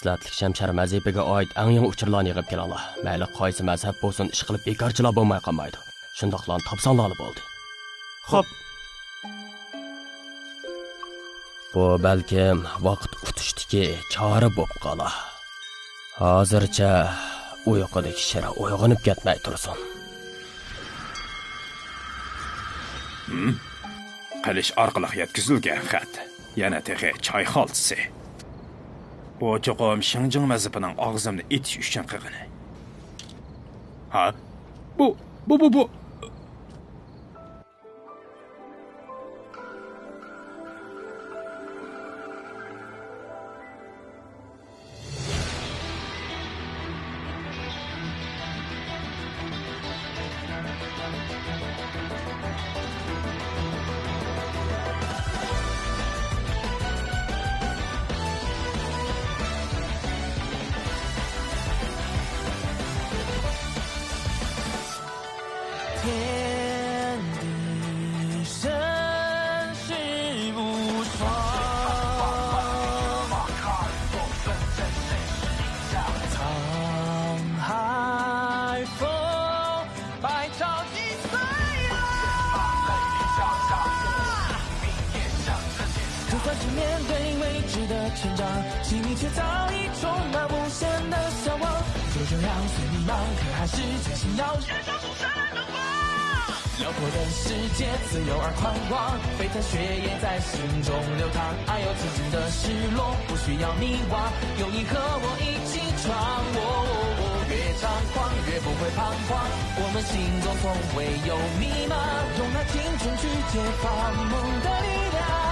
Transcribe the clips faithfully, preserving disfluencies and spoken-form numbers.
ئىسلاتلىق شەمشەر مەزھىپىگە ئائىت ئەڭ يېڭى ئۇچۇرلارنى يىغىپ كېلىڭلار. مەيلى قايسى مەزھەپ بولسۇن، ئىشقىلىپ بىكارچىلا بولماي قالمايدۇ. شۇنداقلارنى تاپساڭلارلا بولدى. خوپ. بۇ بەلكىم ۋاقىت ئۇتۇشتىكى چارە بولۇپ قالار. ھازىرچە ئۇيقۇدىكى شىر ئويغىنىپ كەتمەي تۇرسۇن. ھىم؟ قىلىچ ئارقىلىق يەتكۈزۈلگەن خەت. يەنە تېخى چاي خالتىسى. بۇ چوقۇم شىڭجىڭ مەزھىپىنىڭ ئاغزىمنى ئېتىش ئۈچۈن قىلغىنى. ھا؟ بۇ، بۇ، بۇ، بۇ. 天地生死无双，沧海风百朝一岁啊。就算是面对未知的成长，心里却早已充满无限的向往。就这样随迷茫，可还是坚信要燃烧诸神的光。辽阔的世界，自由而宽广，沸腾血液在心中流淌。爱有自己的失落，不需要迷惘。有你和我一起闯，哦，越猖狂越不会彷徨。我们心中从未有迷茫，用那青春去解放梦的力量。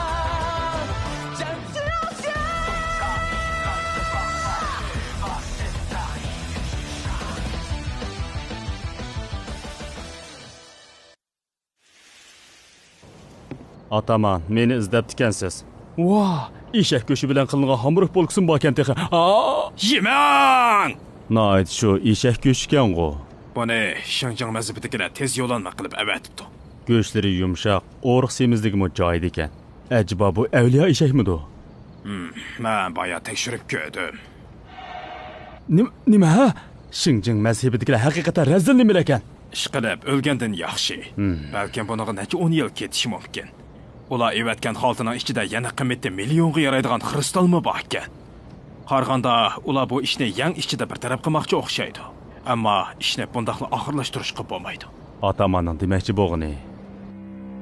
ئاتامان، مېنى ئىزدەپتىكەنسىز. ۋاھ، ئېشەك گۆشى بىلەن قىلىنغان ھامۇرۇھ بولكىسىمۇ باركەن تېخى. ئا! يېمەڭ! ناھايىتى شۇ ئېشەك گۆشىكەنغۇ. بۇنى شىڭجىڭ مەزھىپىدىكىلەر تېز يولانما قىلىپ ئەۋەتىپتۇ. گۆشلىرى يۇمشاق، ئورۇق سېمىزلىكىمۇ جايىدىكەن. ئەجەبا بۇ ئەۋلىيا ئېشەكمىدۇ؟ ھىم، مەن بايا تەكشۈرۈپ كۆردۈم. نېمە، نېمە ھە؟ شىڭجىڭ مەزھىپىدىكىلەر ھەقىقەتەن رەزىل نېمىلەركەن؟ ئىشقىلىپ ئۆلگەندىن ياخشى. ھىم. بەلكىم بۇنىڭغا نەچچە ئون يىل كېتىشى مۇمكىن. ئۇلار ئېۋەتكەن خالتىنىڭ ئىچىدە يەنە قىممىتى مىليونغا يارايدىغان خرۇستالمۇ باركەن. قارىغاندا، ئۇلار بۇ ئىشنى يەڭ ئىچىدە بىر تەرەپ قىلماقچى ئوخشايدۇ. ئەمما ئىشنى بۇنداقلا ئاخىرلاشتۇرۇشقا بولمايدۇ. ئاتاماننىڭ دېمەكچى بولغىنى.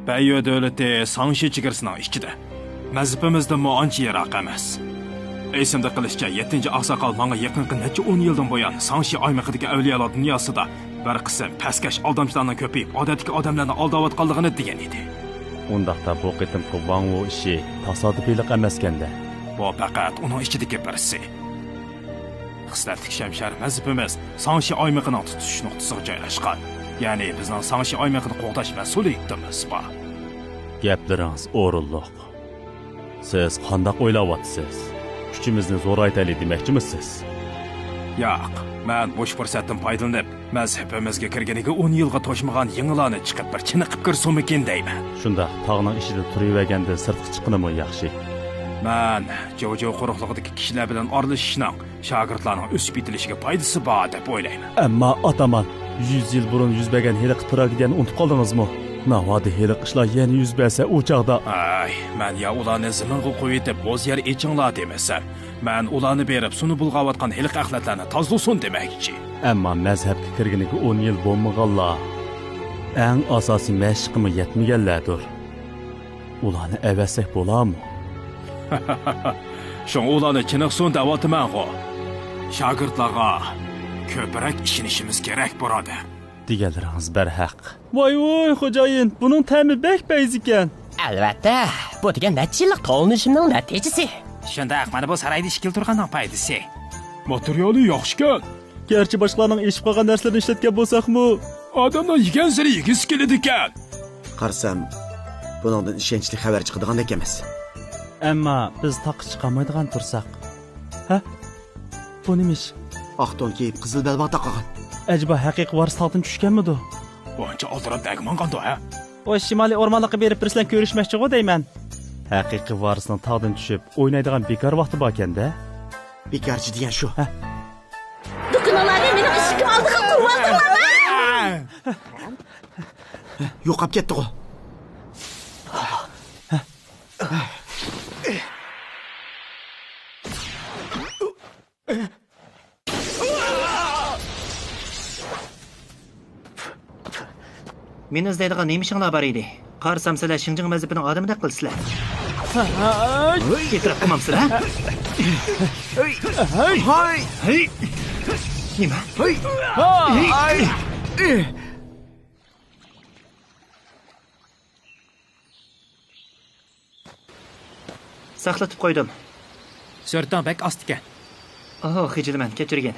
بەييۆ دۆلىتى ساڭشى چېگرىسىنىڭ ئىچىدە. مەزھىپىمىزدىنمۇ ئانچە يىراق ئەمەس. ئېسىمدە قېلىشىچە، يەتتىنچى ئاقساقال ماڭا يېقىنقى نەچچە ئون يىلدىن بۇيان ساڭشى ئايمىقىدىكى ئەۋلىيالار دۇنياسىدا بىر قىسىم پەسكەش ئالدامچىلارنىڭ كۆپىيىپ، ئادەتتىكى ئادەملەرنى ئالداۋاتقانلىقىنى دېگەن ئىدى. ئۇنداقتا بۇ قېتىمقى ۋاڭ ۋۇ ئىشى تاسادىپىيلىق ئەمەسكەندە. بۇ پەقەت ئۇنىڭ ئىچىدىكى بىرسى. خىسلەتلىك شەمشەر مەزھىپىمىز ساڭشى ئايمىقىنىڭ تۇتىشىش نۇقتىسىغا جايلاشقان. يەنى بىزنىڭ ساڭشى ئايمىقىنى قوغداش مەسئۇلىيىتىمىز بار. گەپلىرىڭىز ئورۇنلۇق. سىز قانداق ئويلاۋاتىسىز؟ كۈچىمىزنى زورايتايلى دېمەكچىمۇسىز؟ ياق، مەن مۇشۇ پۇرسەتتىن پايدىلىنىپ، مەزھىپىمىزگە كىرگىنىگە ئون يىلغا توشمىغان يېڭىلارنى چىقىپ بىر چېنىقىپ كىرسۇنمىكىن دەيمەن. شۇنداق، تاغنىڭ ئىچىدە تۇرۇۋەرگەندىن سىرتقا چىققىنىمۇ ياخشى. مەن جوجو قۇرۇقلۇقىدىكى كىشىلەر بىلەن ئارىلىشىشنىڭ شاگىرتلارنىڭ ئۆسۈپ يېتىلىشىگە پايدىسى بار دەپ ئويلايمەن. ئەمما ئاتامان، يۈز يىل بۇرۇن يۈز بەرگەن ھېلىقى تراگېدىيەنى ئۇنتۇپ قالدىڭىزمۇ؟ ناۋادا ھېلىقى ئىشلار يەنە يۈز بەرسە، ئۇ چاغدا. ئاي، مەن يا ئۇلارنى زېمىنغا قويۇۋېتىپ، بوز يەر ئېچىڭلار دېمىسەم، مەن ئۇلارنى بېرىپ سۇنى بۇلغاۋاتقان ھېلىقى ئەخلەتلەرنى تازىلىسۇن دېمەكچى. ئەمما مەزھەپكە كىرگىنىگە ئون يىل بولمىغانلار، ئەڭ ئاساسىي مەشىققىمۇ يەتمىگەنلەردۇر. ئۇلارنى ئەۋەتسەك بولارمۇ؟ شۇڭا ئۇلارنى چېنىقسۇن دەۋاتىمەنغۇ. شاگىرتلارغا كۆپرەك ئىشىنىشىمىز كېرەك، بۇرادەر. دېگەنلىرىڭىز بەرھەق. ۋاي ۋۇي، خوجايىن، بۇنىڭ تەمى بەك پەيزىكەن. ئەلۋەتتە، بۇ دېگەن نەچچە يىللىق توۋلىنىشىمنىڭ نەتىجىسى. شۇنداق، مانا بۇ سارايدا ئىككىلا تۇرغاننىڭ پايدىسى. ماتېرىيالى ياخشىكەن. گەرچە باشقىلارنىڭ ئېشىپ قالغان نەرسىلىرىنى ئىشلەتكەن بولساقمۇ، ئادەمنىڭ يېگەنسېرى يېگۈسى كېلىدىكەن. قارىسام، بۇنىڭدىن ئىشەنچلىك خەۋەر چىقىدىغاندەك ئەمەس. ئەمما بىز تاغقا چىقالمايدىغان تۇرساق. ھە؟ بۇ نېمە ئىش؟ ئاق تون كىيىپ، قىزىل بەلباغ تاقىغان. ئەجەبا ھەقىقىي ۋارىس تاغدىن چۈشكەنمىدۇ؟ بۇنچە ئالدىراپ نەگە ماڭغاندۇ، ھە؟ ئۇ شىمالىي ئورمانلىققا بېرىپ بىرسى بىلەن كۆرۈشمەكچىغۇ دەيمەن. ھەقىقىي ۋارىسنىڭ تاغدىن چۈشۈپ ئوينايدىغان بىكار ۋاقتى باركەن-دە. بىكارچى دېگەن شۇ. ھە؟ دۇكىنىڭلارنى مېنىڭ ئىشىكىم ئالدىغا قۇرۇۋالدىڭلارمۇ؟ يوقاپ كەتتىغۇ. مېنى ئىزدەيدىغان نېمە ئىشىڭلار بار ئىدى؟ قارىسام، سىلەر شىڭجىڭ مەزھىپىنىڭ ئادىمىدەك قىلىسىلەر. ئېتىراپ قىلمامسىلەر؟ نېمە؟ ساقلىتىپ قويدۇم. سۈرىتىڭ بەك ئاستىكەن. ئوھ، خىجىلمەن، كەچۈرگىن.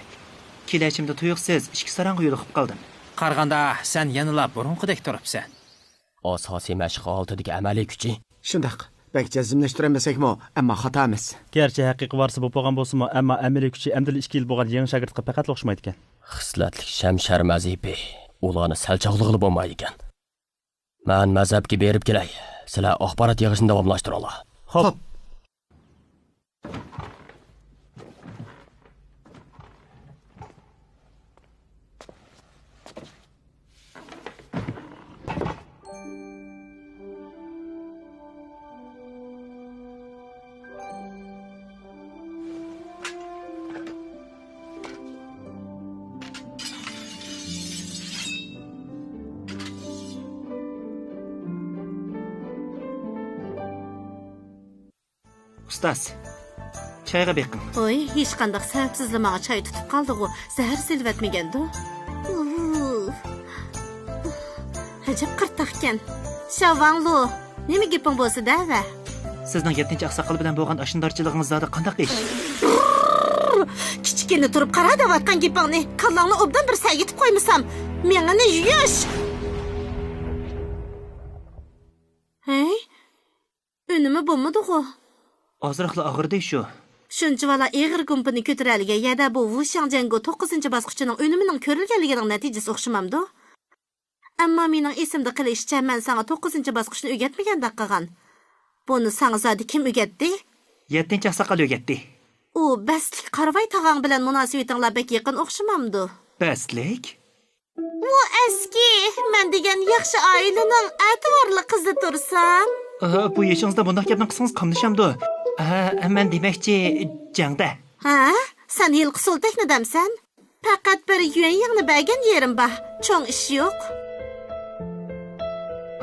كېلەچىمدە تۇيۇقسىز ئىچكى ساراڭغا يولۇقۇپ قالدىم. قارىغاندا، سەن يەنىلا بۇرۇنقىدەك تۇرۇپسەن. ئاساسىي مەشىق ھالىتىدىكى ئەمەلىي كۈچى. شۇنداق. بەك جەزملەشتۈرەلمىسەكمۇ، ئەمما خاتا ئەمەس. گەرچە ھەقىقىي ۋارىسى بولۇپ بولغان بولسىمۇ، ئەمما ئەمەلىي كۈچى ئەمدىلا ئىككى يىل بولغان يېڭى شاگىرتقا پەقەتلا ئوخشىمايدىكەن. خىسلەتلىك شەمشەر مەزھىپى ئۇلارنى سەل چاغلىغىلى بولمايدىكەن. مەن مەزھەپكە بېرىپ كېلەي. سىلەر ئاخبارات يىغىشنى داۋاملاشتۇرۇڭلار. خوپ. ئۇستاز، چايغا بېقىڭ. ۋوي، ھېچقانداق سەۋەبسىزلا ماڭا چاي تۇتۇپ قالدىغۇ، زەھەر سېلىۋەتمىگەندۇ؟ ئۇھ. ئەجەب قىرتاقكەن. شياۋ ۋاڭلۇ، نېمە گېپىڭ بولسا دەۋە. سىزنىڭ يەتتىنچى ئاقساقال بىلەن بولغان ئاشنىدارچىلىقىڭىز زادى قانداق ئىش؟ كىچىككىنە تۇرۇپ قارا دەۋاتقان گېپىڭنى. كاللاڭنى ئوبدان بىر سەگىتىپ قويمىسام. مېڭىنى يۇيۇش. ھەي؟ ئۈنۈمى بولمىدىغۇ. ئازراقلا ئاغرىدى شۇ. شۇنچىۋالا ئېغىر گۇمپىنى كۆتۈرەلىگەن يەردە بۇ ۋۇشياڭ جەڭگو توققۇزىنچى باسقۇچىنىڭ ئۈنۈمىنىڭ كۆرۈلگەنلىكىنىڭ نەتىجىسى ئوخشىمامدۇ؟ ئەمما مېنىڭ ئېسىمدە قېلىشىچە، مەن ساڭا توققۇزىنچى باسقۇچنى ئۆگەتمىگەندەك قىلغان. بۇنى ساڭا زادى كىم ئۆگەتتى؟ يەتتىنچى ئاقساقال ئۆگەتتى. ئۇ بەستلىك قارىۋاي تاغاڭ بىلەن مۇناسىۋىتىڭلار بەك يېقىن ئوخشىمامدۇ؟ بەستلىك؟ ئۇ ئەسكى، مەن دېگەن ياخشى ئائىلىنىڭ ئەتىۋارلىق قىزى تۇرسام. ئاھا، بۇ يېشىڭىزدا بۇنداق گەپنى قىلسىڭىز قاملىشامدۇ؟ ھە، مەن دېمەكچى، جەڭدە. ھە؟ سەن ھېلىقى سولتەكنى دەمسەن؟ پەقەت بىر يۈەنيىڭنى بەرگەن يېرىم بار، چوڭ ئىش يوق.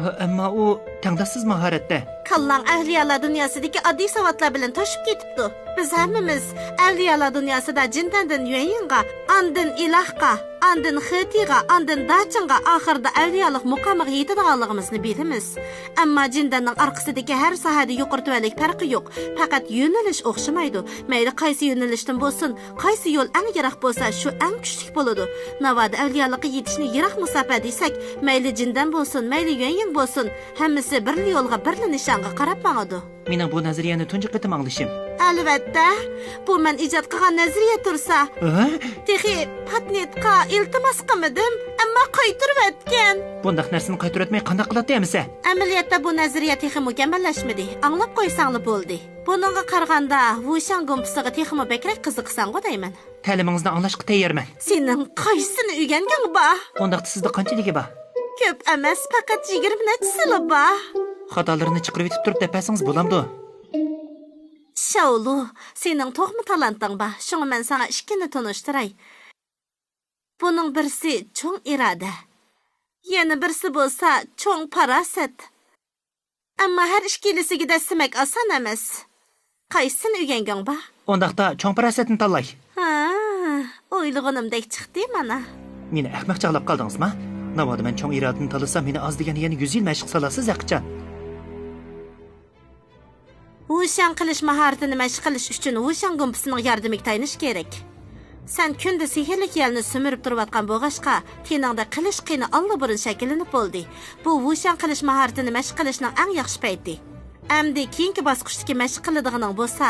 ئە-، ئەمما ئۇ تەڭداشسىز ماھارەتتە. كاللاڭ ئەۋلىيالار دۇنياسىدىكى ئاددىي ساۋاتلار بىلەن توشۇپ كېتىپتۇ. بىز ھەممىمىز ئەۋلىيالار دۇنياسىدا جىندەندىن يۈەنيىڭغا، ئاندىن ئىلاھقا، ئاندىن خېتىغا، ئاندىن داچىڭغا، ئاخىرىدا ئەۋلىيالىق مۇقامىغا يېتىدىغانلىقىمىزنى بىلىمىز. ئەمما جىندەننىڭ ئارقىسىدىكى ھەر ساھەدە يۇقىرى تۆۋەنلىك پەرقى يوق. پەقەت يۆنىلىش ئوخشىمايدۇ. مەيلى قايسى يۆنىلىشتىن بولسۇن، قايسى يول ئەڭ يىراق بولسا، شۇ ئەڭ كۈچلۈك بولىدۇ. ناۋادا ئەۋلىيالىققا يېتىشنى يىراق مۇساپە دېسەك، مەيلى جىندەن بولسۇن، مەيلى يۈەنيىڭ بولسۇن، ھەممىسى بىرلا يولغا، بىرلا نىشانغا قاراپ ماڭىدۇ. مېنىڭ بۇ نەزەرىيەنى تۇنجى قېتىم ئاڭلىشىم. ئەلۋەتتە، بۇ مەن ئىجاد قىلغان نەزەرىيە تۇرسا. ھە؟ تېخى پاتېنتقا ئىلتىماس قىلمىدىم، ئەمما قايتۇرۇۋەتكەن. بۇنداق نەرسىنى قايتۇرۇۋەتمەي قانداق قىلاتتى ئەمىسە؟ ئەمەلىيەتتە بۇ نەزەرىيە تېخى مۇكەممەللەشمىدى، ئاڭلاپ قويساڭلا بولدى. بۇنىڭغا قارىغاندا، ۋۇشياڭ گۇمپىسىغا تېخىمۇ بەكرەك قىزىقىسەنغۇ دەيمەن. تەلىمىڭىزنى ئاڭلاشقا تەييارمەن. سېنىڭ قايسىنى ئۆگەنگەڭ بار؟ ئۇنداقتا سىزدە قانچىلىكى بار؟ كۆپ ئەمەس، پەقەت يىگىرمە نەچچىسىلا بار. خاتالىرىنى چىقىرىۋېتىپ تۇرۇپ دەپ بەرسىڭىز بولامدۇ؟ شاۋلۇ، سېنىڭ تۇغما تالانتىڭ بار، شۇڭا مەن ساڭا ئىككىنى تونۇشتۇراي. بۇنىڭ بىرسى چوڭ ئىرادە، يەنە بىرسى بولسا چوڭ پاراسەت. ئەمما ھەر ئىككىلىسىگە دەسسىمەك ئاسان ئەمەس. قايسىسىنى ئۆگەنگۈڭ بار؟ ئۇنداقتا چوڭ پاراسەتنى تاللاي. ھا، ئويلىغىنىمدەك چىقتى مانا. مېنى ئەخمەق چاغلاپ قالدىڭىزما؟ ناۋادا مەن چوڭ ئىرادىنى تاللىسام، مېنى ئاز دېگەندە يەنە يۈز يىل مەشىق سالارسىز ھەقىچان. ۋۇشياڭ قىلىش ماھارىتىنى مەشىق قىلىش ئۈچۈن ۋۇشياڭ گۇمپىسىنىڭ ياردىمىگە تايىنىش كېرەك. سەن كۈندە سېھىرلىك يەلنى سۈمۈرۈپ تۇرۇۋاتقان بولغاچقا، تېنىڭدە قىلىش قېنى ئاللىبۇرۇن شەكىللىنىپ بولدى. بۇ ۋۇشياڭ قىلىش ماھارىتىنى مەشىق قىلىشنىڭ ئەڭ ياخشى پەيتى. ئەمدى كېيىنكى باسقۇچتىكى مەشىق قىلىدىغىنىڭ بولسا،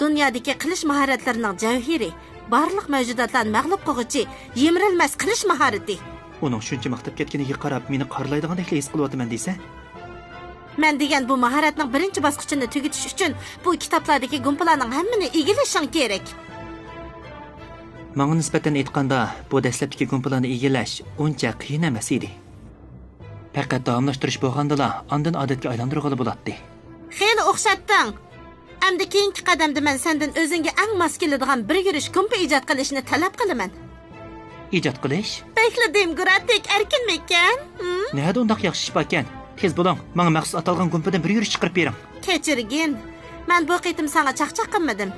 دۇنيادىكى قىلىش ماھارەتلىرىنىڭ جەۋھىرى، بارلىق مەۋجۇداتلارنى مەغلۇپ قىلغۇچى، يىمىرىلمەس قىلىش ماھارىتى. ئۇنىڭ شۇنچە ماختاپ كەتكىنىگە قاراپ، مېنى قارىلايدىغاندەكلا ھېس قىلىۋاتىمەن دېسە. مەن دېگەن بۇ ماھارەتنىڭ بىرىنچى باسقۇچىنى تۈگىتىش ئۈچۈن بۇ كىتابلاردىكى گۇمپىلارنىڭ ھەممىنى ئىگىلىشىڭ كېرەك. ماڭا نىسبەتەن ئېيتقاندا، بۇ دەسلەپتىكى گۇمپىلارنى ئىگىلەش ئۇنچە قىيىن ئەمەس ئىدى. پەقەت داۋاملاشتۇرۇش بولغاندىلا، ئاندىن ئادەتكە ئايلاندۇرغىلى بولاتتى. خېلى ئوخشاتتىڭ. ئەمدى كېيىنكى قەدەمدە مەن سەندىن ئۆزۈڭگە ئەڭ ماس كېلىدىغان بىر يۈرۈش گۇمپا ئىجاد قىلىشنى تەلەپ قىلىمەن. ئىجاد قىلىش؟ بەكلا دېموكراتىك، ئەركىنمىكەن؟ ھىم؟ نەدە ئۇنداق ياخشى ئىش باركەن؟ تېز بولۇڭ، ماڭا مەخسۇس ئاتالغان گۇمپىدىن بىر يۈرۈش چىقىرىپ بېرىڭ. كەچۈرگىن، مەن بۇ قېتىم ساڭا چاقچاق قىلمىدىم.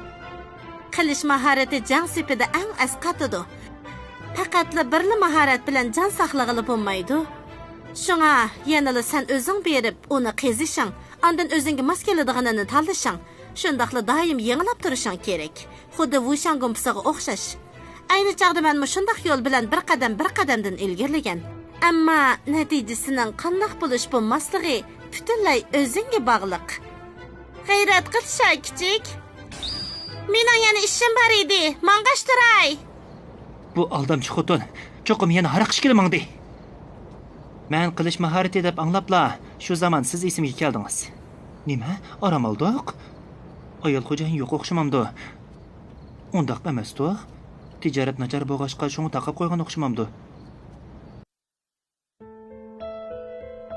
قىلىش ماھارىتى جەڭ سېپىدە ئەڭ ئەسقاتىدۇ. پەقەتلا بىرلا ماھارەت بىلەن جان ساقلىغىلى بولمايدۇ. شۇڭا يەنىلا سەن ئۆزۈڭ بېرىپ، ئۇنى قېزىشىڭ، ئاندىن ئۆزۈڭگە ماس كېلىدىغىنىنى تاللىشىڭ، شۇنداقلا دائىم يېڭىلاپ تۇرۇشۇڭ كېرەك. خۇددى ۋۇشاڭ گۇمپىسىغا ئوخشاش. ئەينى چاغدا مەنمۇ شۇنداق يول بىلەن بىر قەدەم، بىر قەدەمدىن ئىلگىرىلىگەن. ئەمما نەتىجىسىنىڭ قانداق بولۇش بولماسلىقى پۈتۈنلەي ئۆزۈڭگە باغلىق. غەيرەت قىل، شاي كىچىك. مېنىڭ يەنە ئىشىم بار ئىدى، ماڭغاچ تۇراي. بۇ ئالدامچى خوتۇن چوقۇم يەنە ھاراق ئىچكىلى ماڭدى. مەن قىلىش ماھارىتى دەپ ئاڭلاپلا، شۇ زامان سىز ئېسىمگە كەلدىڭىز. نېمە؟ ئارام ئالدۇق؟ ئايال خوجايىن يوق ئوخشىمامدۇ؟ ئۇنداق ئەمەستۇ؟ تىجارەت ناچار بولغاچقا، شۇڭا تاقاپ قويغان ئوخشىمامدۇ؟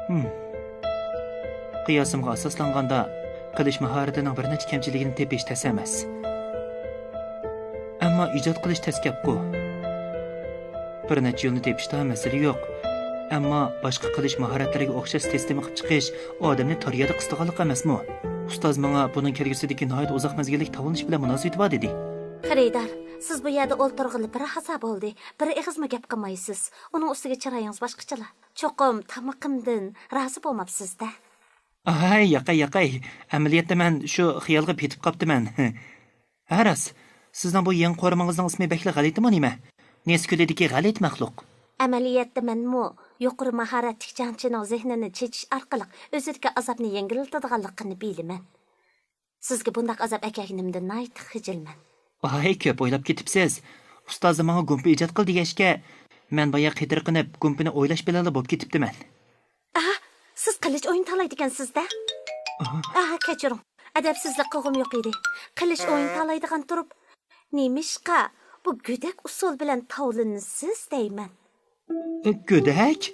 ھىم. قىياسىمغا ئاساسلانغاندا، قىلىش ماھارىتىنىڭ بىر نەچچە كەمچىلىكىنى تېپىش تەس ئەمەس. ئەمما ئىجاد قىلىش تەس گەپقۇ. بىر نەچچە يولنى تېپىشتا مەسىلە يوق. ئەمما باشقا قىلىش ماھارەتلىرىگە ئوخشاش سىستېما قىلىپ چىقىش ئادەمنى تار يەردە قىستىغانلىق ئەمەسمۇ؟ ئۇستاز ماڭا بۇنىڭ كەلگۈسىدىكى ناھايىتى ئۇزاق مەزگىللىك تاۋلىنىش بىلەن مۇناسىۋىتى بار دېدى. خېرىدار، سىز بۇ يەردە ئولتۇرغىلى بىر ھازا بولدى. بىر ئېغىزمۇ گەپ قىلمايسىز. ئۇنىڭ ئۈستىگە چىرايىڭىز باشقىچىلا. چوقۇم تامىقىمدىن رازى بولماپسىز-دە. ئاي، ياقاي، ياقاي. ئەمەلىيەتتە مەن شۇ خىيالغا پېتىپ قاپتىمەن. ھە، راست. سىزنىڭ بۇ يېڭى قورۇمىڭىزنىڭ ئىسمى بەكلا غەلىتىمۇ نېمە؟ نېسى كۆلىدىكى غەلىتە مەخلۇق. ئەمەلىيەتتە مەنمۇ يۇقىرى ماھارەتلىك جەڭچىنىڭ زېھنىنى چېچىش ئارقىلىق ئۆزىدىكى ئازابنى يەڭگىللىتىدىغانلىقىنى بىلىمەن. سىزگە بۇنداق ئازاب ئەكەلگىنىمدىن ناھايىتى خىجىلمەن. ۋاي، كۆپ ئويلاپ كېتىپسىز. ئۇستازى ماڭا گۇمپا ئىجاد قىل دېگەچكە، مەن بايا قېتىرقىنىپ، گۇمپىنى ئويلاش بىلەنلا بوپ كېتىپتىمەن. ئاھ، سىز قىلىچ ئوينىتالايدىكەنسىز-دە. ئاھ. ئاھ، كەچۈرۈڭ. ئەدەپسىزلىك قىلغۇم يوق ئىدى. قىلىچ ئوينىتالايدىغان تۇرۇپ، نېمىشقا بۇ گۆدەك ئۇسۇل بىلەن تاۋلىنىسىز دەيمەن. گۆدەك؟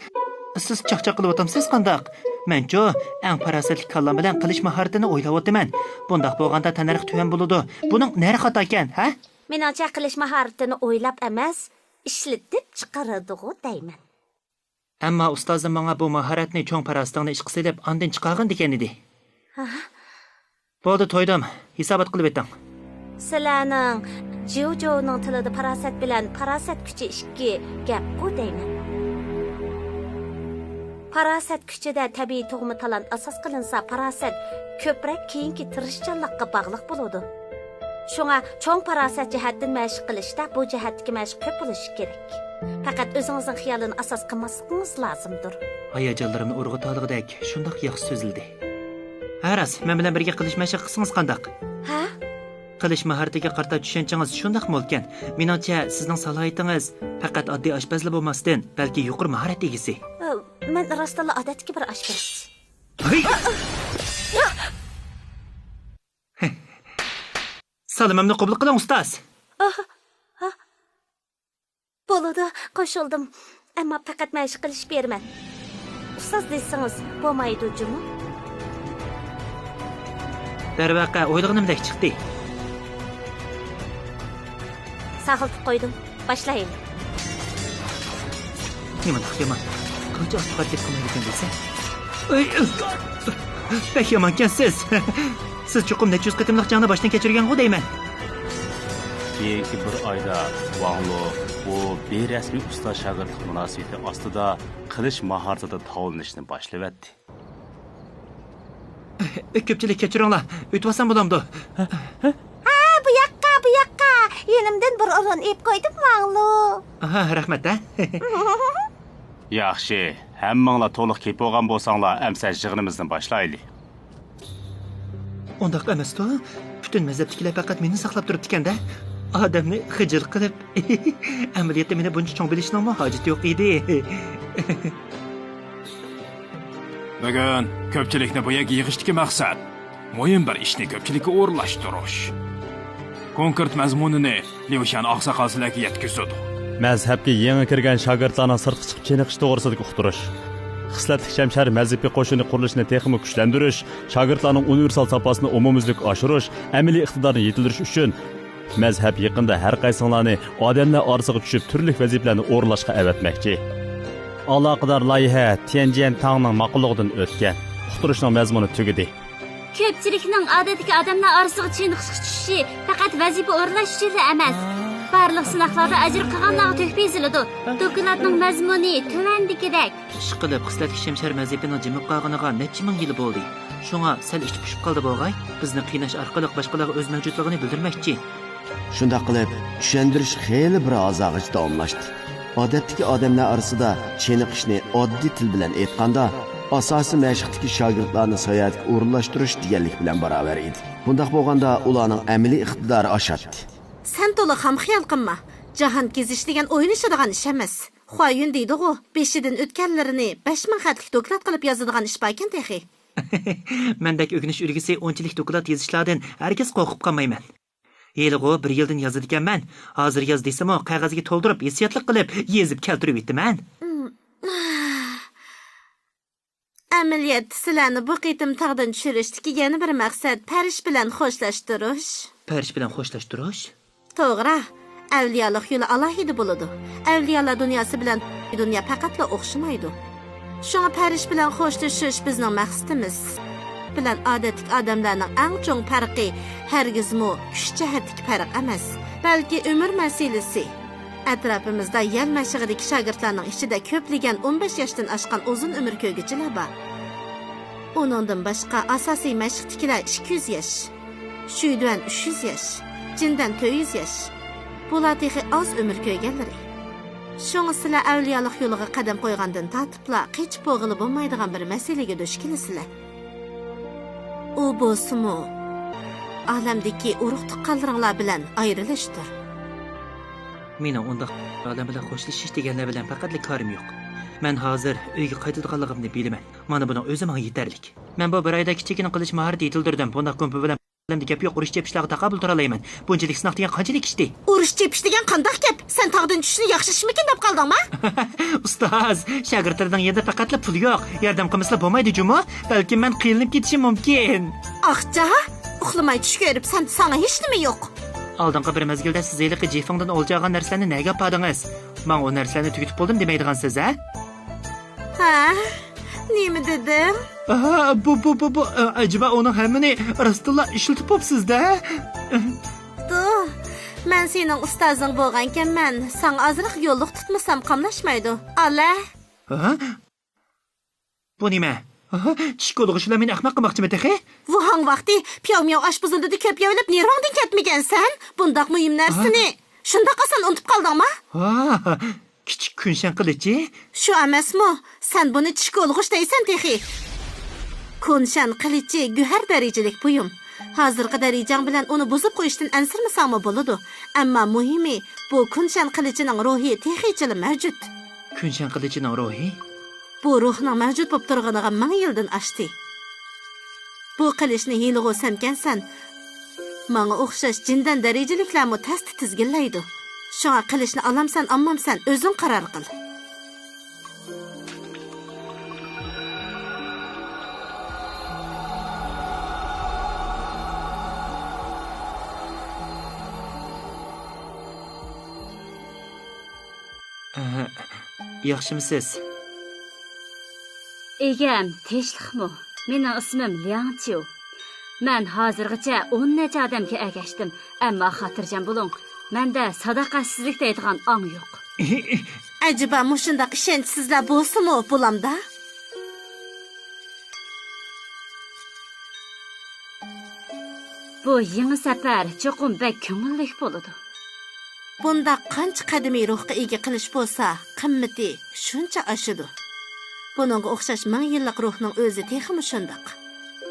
سىز چاقچاق قىلىۋاتامسىز قانداق؟ مەنچۇ، ئەڭ پاراسەتلىك كاللام بىلەن قىلىش ماھارىتىنى ئويلاۋاتىمەن. بۇنداق بولغاندا تەننەرخ تۆۋەن بولىدۇ. بۇنىڭ نەرە خاتاكەن، ھە؟ مېنىڭچە، قىلىش ماھارىتىنى ئويلاپ ئەمەس، ئىشلىتىپ چىقىرىدىغۇ دەيمەن. ئەمما ئۇستازىم ماڭا بۇ ماھارەتنى چوڭ پاراسىتىڭنى ئىشقا سېلىپ، ئاندىن چىقارغىن دېگەن ئىدى. ھە؟ بولدى، تويدۇم. ھېسابات قىلىۋېتىڭ. سىلەرنىڭ جيۇ جوۋنىڭ تىلىدا پاراسەت بىلەن پاراسەت كۈچى ئىككى گەپقۇ دەيمەن. پاراسەت كۈچىدە تەبىئىي تۇغما تالانت ئاساس قىلىنسا، پاراسەت كۆپرەك كېيىنكى تىرىشچانلىققا باغلىق بولىدۇ. شۇڭا چوڭ پاراسەت جەھەتتىن مەشىق قىلىشتا بۇ جەھەتتىكى مەشىق كۆپ بولۇشى كېرەك. پەقەت ئۆزىڭىزنىڭ خىيالىنى ئاساس قىلماسلىقىڭىز لازىمدۇر. ھاياجانلىرىمنى ئۇرغۇتالىغۇدەك شۇنداق ياخشى سۆزلىدى. ھە راست، مەن بىلەن بىرگە قىلىش مەشىق قىلسىڭىز قانداق؟ ھە؟ قىلىش ماھارىتىگە قارىتا چۈشەنچىڭىز شۇنداق مولكەن. مېنىڭچە، سىزنىڭ سالاھىيىتىڭىز پەقەت ئاددىي ئاشپەزلا بولماستىن، بەلكى يۇقىرى ماھارەت ئىگىسى. ئە، مەن راستتىنلا ئادەتتىكى بىر ئاشپەز. ھەي! سالىمىمنى قوبۇل قىلىڭ، ئۇستاز. ئاھ، ھا. بولىدۇ، قوشۇلدۇم. ئەمما پەقەت مەشىق قىلىشىپ بېرىمەن. ئۇستاز دېسىڭىز بولمايدۇ جۇمۇ. دەرۋەقە، ئويلىغىنىمدەك چىقتى. ساغلىتىپ قويدۇم. باشلايلى. نېمانداق يامان. قىلچە ئاستىغا گەپ قىلمايدىكەن دېسە. ئەي، بەك يامانكەنسىز. سىز چوقۇم نەچچە يۈز قېتىملىق جەڭنى باشتىن كەچۈرگەنغۇ دەيمەن. كېيىنكى بىر ئايدا ۋاڭ لۇ بۇ بىرەسمىي ئۇستاز-شاگىرتلىق مۇناسىۋىتى ئاستىدا قىلىچ ماھارىتىدە تاۋلىنىشنى باشلىۋەتتى. كۆپچىلىك كەچۈرۈڭلار، ئۆتۈۋالسام بولامدۇ؟ ھە، بۇ ياققا، بۇ ياققا. يېنىمدىن بىر ئورۇن ئېلىپ قويدۇم، ۋاڭ لۇ. ئاھا، رەھمەت، ھە؟ ياخشى، ھەممىڭلار تولۇق كېلىپ بولغان بولساڭلار، ئەمسە يىغىنىمىزنى باشلايلى. ئۇنداق ئەمەستۇ؟ پۈتۈن مەزھەپتىكىلەر پەقەت مېنى ساقلاپ تۇرۇپتىكەن-دە. ئادەمنى خىجىل قىلىپ. ئەمەلىيەتتە مېنى بۇنچە چوڭ بىلىشنىڭمۇ ھاجىتى يوق ئىدى. بۈگۈن كۆپچىلىكنى بۇ يەرگە يىغىشتىكى مەقسەت، مۇھىم بىر ئىشنى كۆپچىلىككە ئورۇنلاشتۇرۇش. كونكرېت مەزمۇنىنى ليۇشيەن ئاقساقال سىلەرگە يەتكۈزىدۇ. مەزھەپكە يېڭى كىرگەن شاگىرتلارنىڭ سىرتقا چىقىپ چېنىقىش توغرىسىدىكى ئۇقتۇرۇش. خىسلەتلىك شەمشەر مەزھىپىي قوشۇنى قۇرۇلۇشىنى تېخىمۇ كۈچلەندۈرۈش، شاگىرتلارنىڭ ئۇنىۋېرسال ساپاسىنى ئومۇميۈزلۈك ئاشۇرۇش، ئەمەلىي ئىقتىدارنى يېتىلدۈرۈش ئۈچۈن مەزھەپ يېقىندا ھەر قايسىڭلارنى ئادەملەر ئارىسىغا چۈشۈپ، تۈرلۈك ۋەزىپىلەرنى ئورۇنلاشقا ئەۋەتمەكچى. ئالاقىدار لايىھە تيەنجيەن تاڭنىڭ ماقۇللۇقىدىن ئۆتكەن. ئۇقتۇرۇشنىڭ مەزمۇنى تۈگىدى. كۆپچىلىكنىڭ ئادەتتىكى ئادەملەر ئارىسىغا چېنىقىشقا چۈشۈشى پەقەت ۋەزىپە ئورۇنلاش ئۈچۈنلا ئەمەس، بارلىق سىناقلاردا ئەجىر قىلغانلارغا تۆھپە ئېزىلىدۇ. دوكلاتنىڭ مەزمۇنى تۆۋەندىكىدەك. ئىشقىلىپ، خىسلەتلىك شەمشەر مەزھىپىنىڭ جىمىپ قالغىنىغا نەچچە مىڭ يىل بولدى. شۇڭا سەل ئىچى پۇشۇپ قالدى بولغاي، بىزنى قىيناش ئارقىلىق باشقىلارغا ئۆز مەۋجۇتلۇقىنى بىلدۈرمەكچى. شۇنداق قىلىپ، چۈشەندۈرۈش خېلى بىر ھازاغىچە داۋاملاشتى. ئادەتتىكى ئادەملەر ئارىسىدا چېنىقىشنى ئاددىي تىل بىلەن ئېيتقاندا، ئاساسىي مەشىقتىكى شاگىرتلارنى ساياھەتكە ئورۇنلاشتۇرۇش دېگەنلىك بىلەن باراۋەر ئىدى. بۇنداق بولغاندا ئۇلارنىڭ ئەمەلىي ئىقتىدارى ئاشاتتى. سەن تولا خام خىيال قىلما. جاھان كېزىش دېگەن ئويلىشىدىغان ئىش ئەمەس. خۇايۈن دەيدىغۇ، بېشىدىن ئۆتكەنلىرىنى بەش مىڭ خەتلىك دوكلات قىلىپ يازىدىغان ئىش باركەن تېخى. مەندەك ئۆگىنىش ئۈلگىسى ئۇنچىلىك دوكلات يېزىشلاردىن ھەرگىز قورقۇپ قالمايمەن. ھېلىغۇ بىر يىلدىن يازىدىكەنمەن. ھازىر ياز دېسىمۇ، قەغەزگە تولدۇرۇپ، ھېسسىياتلىق قىلىپ يېزىپ كەلتۈرۈۋېتىمەن. ئەمەلىيەتتە سىلەرنى بۇ قېتىم تاغدىن چۈشۈرۈشتىكى يەنە بىر مەقسەت پەرىش بىلەن خوشلاشتۇرۇش. پەرىش بىلەن خوشلاشتۇرۇش؟ توغرا، ئەۋلىيالىق يولى ئالاھىدە بولىدۇ. ئەۋلىيالار دۇنياسى بىلەن دۇنيا پەقەتلا ئوخشىمايدۇ. شۇڭا پەرىش بىلەن خوشلىشىش بىزنىڭ مەقسىتىمىز. بىلەن ئادەتتىكى ئادەملەرنىڭ ئەڭ چوڭ پەرقى ھەرگىزمۇ كۈچ جەھەتتىكى پەرق ئەمەس، بەلكى ئۆمۈر مەسىلىسى. ئەتراپىمىزدا يەل مەشىقىدىكى شاگىرتلارنىڭ ئىچىدە كۆپلىگەن ئون بەش ياشتىن ئاشقان ئۇزۇن ئۆمۈر كۆرگۈچىلەر بار. ئۇنىڭدىن باشقا ئاساسىي مەشىقتىكىلەر ئىككى يۈز ياش، شۈيدۈەن ئۈچ يۈز ياش، جىندەن تۆت يۈز ياش. بۇلار تېخى ئاز ئۆمۈر كۆرگەنلىرى. شۇڭا سىلەر ئەۋلىيالىق يولىغا قەدەم قويغاندىن تارتىپلا قېچىپ بولغىلى بولمايدىغان بىر مەسىلىگە دۇچ كېلىسىلەر. ئۇ بولسىمۇ، ئالەمدىكى ئۇرۇق-تۇغقانلىرىڭلار بىلەن ئايرىلىشتۇر. مېنىڭ ئۇنداق ئالەم بىلەن خوشلىشىش دېگەنلەر بىلەن پەقەتلا كارىم يوق. مەن ھازىر ئۆيگە قايتىدىغانلىقىمنى بىلىمەن. مانا بۇنىڭ ئۆزى ماڭا يېتەرلىك. مەن بۇ بىر ئايدا كىچىككىنە قىلىچ ماھارىتى يېتىلدۈردۈم. بۇنداق گۇمپا بىلەن ئالەمدە گەپ يوق، ئۇرۇش چېپىشلارغا تاقابىل تۇرالايمەن. بۇنچىلىك سىناق دېگەن قانچىلىك ئىشتى؟ ئۇرۇش چېپىش دېگەن قانداق گەپ؟ سەن تاغدىن چۈشۈشنى ياخشى ئىشمىكىن دەپ قالدىڭما؟ ئۇستاز، شاگىرتلىرىنىڭ يېنىدا پەقەتلا پۇل يوق. ياردەم قىلمىسىلا بولمايدۇ جۇمۇ. بەلكىم مەن قىينىلىپ كېتىشىم مۇمكىن. ئاخچا، ئۇخلىماي چۈش كۆرۈپسەن، ساڭا ھېچنېمە يوق. ئالدىنقى بىر مەزگىلدە سىز ھېلىقى جىفىڭدىن ئولجا ئالغان نەرسىلەرنى نەگە ئاپاردىڭىز؟ ماڭا ئۇ نەرسىلەرنى تۈگىتىپ بولدۇم دېمەيدىغانسىز، ھە؟ ھە؟ نېمە دېدىڭ؟ ئاھا، بۇ، بۇ، بۇ، بۇ، ئە، ئەجەبا ئۇنىڭ ھەممىنى راستتىنلا ئىشلىتىپ بوپسىز-دە. دو، مەن سېنىڭ ئۇستازىڭ بولغانكەنمەن، ساڭا ئازراق يوللۇق تۇتمىسام قاملاشمايدۇ. ئالە. ھە؟ بۇ نېمە؟ ئاھا، چىش كولىغۇچىلار مېنى ئەخمەق قىلماقچىمۇ تېخى؟ ۋۇھاڭ ۋاقتى پياۋمياۋ ئاشپۇزۇلدىدا كۆپ يەۋېلىپ نېرۋاڭدىن كەتمىگەنسەن؟ بۇنداق مۇھىم نەرسىنى شۇنداق ئاسان ئۇنتۇپ قالدىڭما؟ ھا، كىچىك كۈنشەن قىلىچى؟ شۇ ئەمەسمۇ؟ سەن بۇنى چىش كولىغۇچ دەيسەن تېخى. كۇنشەن قىلىچى گۆھەر دەرىجىلىك بۇيۇم. ھازىرقى دەرىجەڭ بىلەن ئۇنى بۇزۇپ قويۇشتىن ئەنسىرىمىسەڭمۇ بولىدۇ. ئەمما مۇھىمى، بۇ كۇنشەن قىلىچىنىڭ روھى تېخىچىلا مەۋجۇت. كۈنشەن قىلىچىنىڭ روھى؟ بۇ روھنىڭ مەۋجۇت بولۇپ تۇرغىنىغا مىڭ يىلدىن ئاشتى. بۇ قىلىچنى ھېلىغۇ سەنكەنسەن. ماڭا ئوخشاش جىندەن دەرىجىلىكلەرمۇ تەستە تىزگىنلەيدۇ. شۇڭا قىلىچنى ئالامسەن، ئالمامسەن، ئۆزۈڭ قارار قىل. ئەھە، ياخشىمۇسىز؟ ئىگەم تىنچلىقمۇ؟ مېنىڭ ئىسمىم لياڭ چيۇ. مەن ھازىرغىچە ئون نەچچە ئادەمگە ئەگەشتىم، ئەمما خاتىرجەم بولۇڭ، مەندە ساداقەتسىزلىك دەيدىغان ئاڭ يوق. ئەجەبا مۇشۇنداق ئىشەنچسىزلەر بولسىمۇ بولامدا؟ بۇ يېڭى سەپەر چوقۇم بەك كۆڭۈللۈك بولىدۇ. بۇنداق قانچە قەدىمىي روھقا ئىگە قىلىچ بولسا، قىممىتى شۇنچە ئاشىدۇ. بۇنىڭغا ئوخشاش مىڭ يىللىق روھنىڭ ئۆزى تېخىمۇ شۇنداق.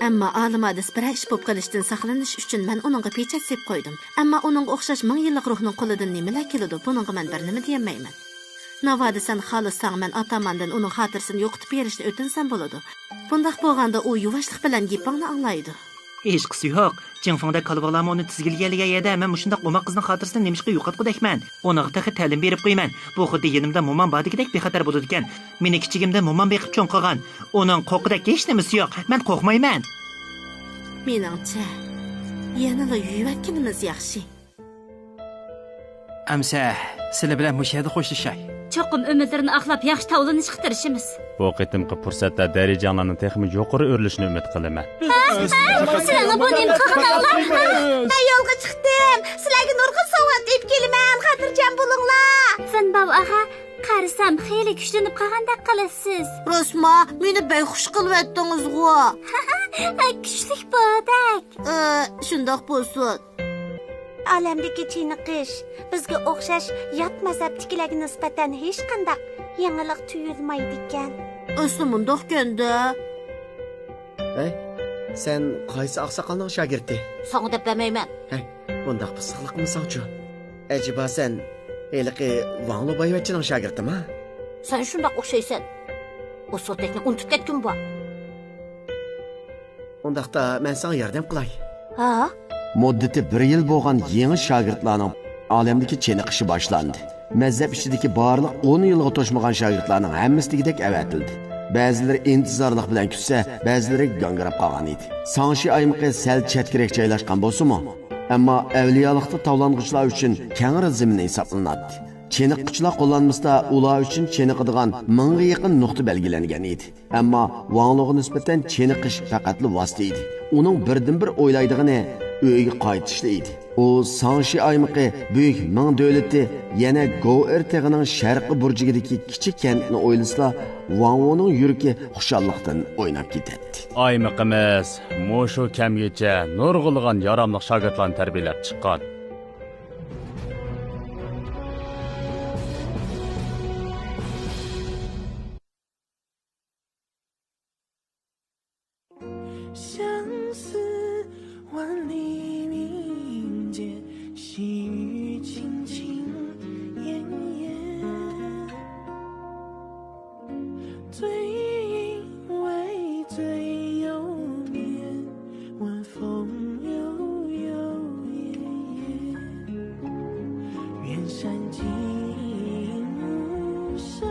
ئەمما ئالىم ھادىس بىرەر ئىش بولۇپ قېلىشتىن ساقلىنىش ئۈچۈن مەن ئۇنىڭغا پېچەت سېلىپ قويدۇم. ئەمما ئۇنىڭغا ئوخشاش مىڭ يىللىق روھنىڭ قولىدىن نېمىلەر كېلىدۇ، بۇنىڭغا مەن بىر نېمە دېيەلمەيمەن. ناۋادا سەن خالىساڭ، مەن ئاتاماندىن ئۇنىڭ خاتىرىسىنى يوقىتىپ بېرىشنى ئۆتۈنسەم بولىدۇ. بۇنداق بولغاندا ئۇ يۇۋاشلىق بىلەن گېپىڭنى ئاڭلايدۇ. ھېچقىسى يوق. جىڭفېڭدەك كالۋاقلارمۇ ئۇنى تىزگىنلىگەنلىكى يەردە مەن مۇشۇنداق ئوماق قىزنىڭ خاتىرىسىنى نېمىشقا يوقاتقۇدەكمەن؟ ئۇنىڭغا تېخى تەلىم بېرىپ قويىمەن. بۇ خۇددى يېنىمدا مومام باردىكىدەك بىخەتەر بولىدىكەن. مېنى كىچىكىمدە مومام بېقىپ چوڭ قىلغان. ئۇنىڭ قورققۇدەك ھېچ نېمىسى يوق. مەن قورقمايمەن. مېنىڭچە، يەنىلا يۇيۇۋەتكىنىمىز ياخشى. ئەمسە، سىلە بىلەن مۇشۇ يەردە خوشلىشاي. چوقۇم ئۈمىدلىرىنى ئاقلاپ، ياخشى تاۋلىنىشقا تىرىشىمىز. بۇ قېتىمقى پۇرسەتتە دەرىجەڭلارنىڭ تېخىمۇ يۇقىرى ئۆرلىشىنى ئۈمىد قىلىمەن. سىلەرنىڭ بۇ نېمە قىلغىنىڭلار؟ مەن يولغا چىقتىم. سىلەرگە نۇرغۇن سوۋغات ئېلىپ كېلىمەن. خاتىرجەم بولۇڭلار. فېنباۋ ئاغا، قارىسام، خېلى كۈچلىنىپ قالغاندەك قىلىسىز. راستما؟ مېنى بەك خۇش قىلىۋەتتىڭىزغۇ. كۈچلۈك بودەك. ئە، شۇنداق بولسۇن. ئالەمدىكى چېنىقىش بىزگە ئوخشاش يات مەزھەپتىكىلەرگە نىسبەتەن ھېچقانداق يېڭىلىق تۇيۇلمايدىكەن. ئەسلى مۇنداقكەن-دە. ھەي، سەن قايسى ئاقساقالنىڭ شاگىرتى؟ ساڭا دەپ بەرمەيمەن. ھەي، بۇنداق پىسسىقلىق قىلمىساڭچۇ؟ ئەجەبا سەن ھېلىقى ۋاڭلۇ بايۋەچچىنىڭ شاگىرتىما؟ سەن شۇنداق ئوخشايسەن. ئۇ سوتەكنى ئۇنتۇپ كەتكىنى بار. ئۇنداقتا مەن ساڭا ياردەم قىلاي. ھا؟ مۇددىتى بىر يىل بولغان يېڭى شاگىرتلارنىڭ ئالەمدىكى چېنىقىشى باشلاندى. مەزھەپ ئىچىدىكى بارلىق ئون يىلغا توشمىغان شاگىرتلارنىڭ ھەممىسى دېگۈدەك ئەۋەتىلدى. بەزىلىرى ئىنتىزارلىق بىلەن كۈتسە، بەزىلىرى گاڭگىراپ قالغان ئىدى. ساڭشى ئايمىقى سەل چەتكىرەك جايلاشقان بولسىمۇ، ئەمما ئەۋلىيالىقتا تاۋلانغۇچىلار ئۈچۈن كەڭرى زېمىن ھېسابلىناتتى. چېنىققۇچىلار قوللانمىسىدا ئۇلار ئۈچۈن چېنىقىدىغان مىڭغا يېقىن نۇقتا بەلگىلەنگەن ئىدى. ئەمما ۋاڭلۇغا نىسبەتەن چېنىقىش پەقەتلا ۋاسىتە ئىدى. ئۇنىڭ بىردىنبىر ئويلايدىغىنى ئۆيىگە قايتىشلا ئىدى. ئۇ ساڭشى ئايمىقى بۈيۈك مىڭ دۆلىتى يەنە گوئېر تېغىنىڭ شەرقىي بۇرجىكىدىكى كىچىك كەنتنى ئويلىسىلا، ۋاڭۋۇنىڭ يۈرىكى خۇشاللىقتىن ئويناپ كېتەتتى. ئايمىقىمىز مۇشۇ كەمگىچە نۇرغۇنلىغان ياراملىق شاگىرتلارنى تەربىيەلەپ چىققان. 相思万里迷人间，细雨轻轻点点。醉饮微醉又眠，晚风悠悠夜夜。远山静无声。